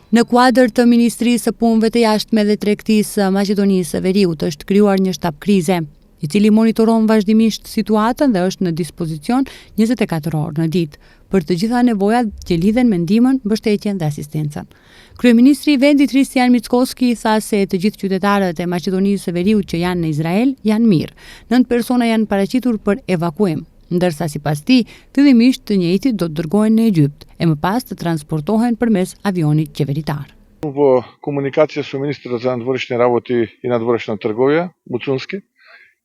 Në kuadër të Ministrisë së Punëve të Jashtme dhe Tregtisë së Maqedonisë së Veriut është krijuar një shtab krize, i cili monitoron vazhdimisht situatën dhe është në dispozicion 24 orë në ditë për të gjitha nevojat që lidhen me ndihmën, mbështetjen dhe asistencën. Kryeministri i vendit Hristijan Mickoski tha se të gjithë qytetarët e Maqedonisë së Veriut që janë në Izrael janë mirë. Nëntë persona janë paraqitur për evakuim, ndërsa sipas tij, fillimisht të njëjtit do të dërgohen në Egjipt e më pas të transportohen përmes avionit qeveritar. Во комуникација со министерот за надворешни работи и надворешна трговија, Муцунски,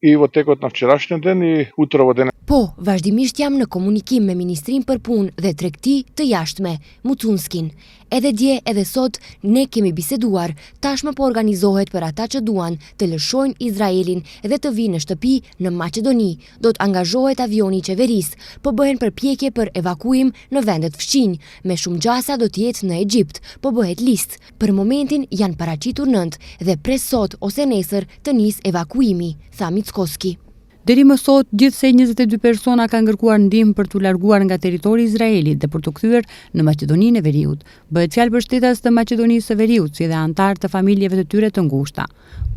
и во текот на вчерашниот ден и утро во денес. Po, vazhdimisht jam në komunikim me Ministrinë për Punë dhe Tregti të Jashtme, Mucunskin. Edhe dje edhe sot ne kemi biseduar, tashmë po organizohet për ata që duan të lëshojnë Izraelin dhe të vijnë në shtëpi në Maqedoni. Do të angazhohet avioni i qeverisë, po bëhen përpjekje për evakuim në vendet fqinj, me shumë gjasa do të jetë në Egjipt, po bëhet listë. Për momentin janë paraqitur nëntë dhe pres sot ose nesër të nisë evakuimi, tha Mickoski. Deri më sot, gjithsej 22 persona kanë kërkuar ndihmë për t'u larguar nga territori i Izraelit dhe për t'u kthyer në Maqedoninë e Veriut. Bëhet fjalë për shtetas të Maqedonisë së Veriut, si dhe anëtarë të familjeve të tyre të ngushta.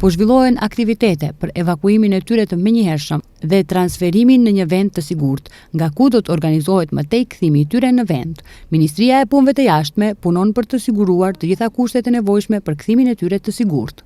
Po zhvillohen aktivitete për evakuimin e tyre të menjëhershëm dhe transferimin në një vend të sigurt, nga ku do të organizohet më tej kthimi i tyre në vend. Ministria e Punëve të Jashtme punon për të siguruar të gjitha kushtet e nevojshme për kthimin e tyre të sigurt.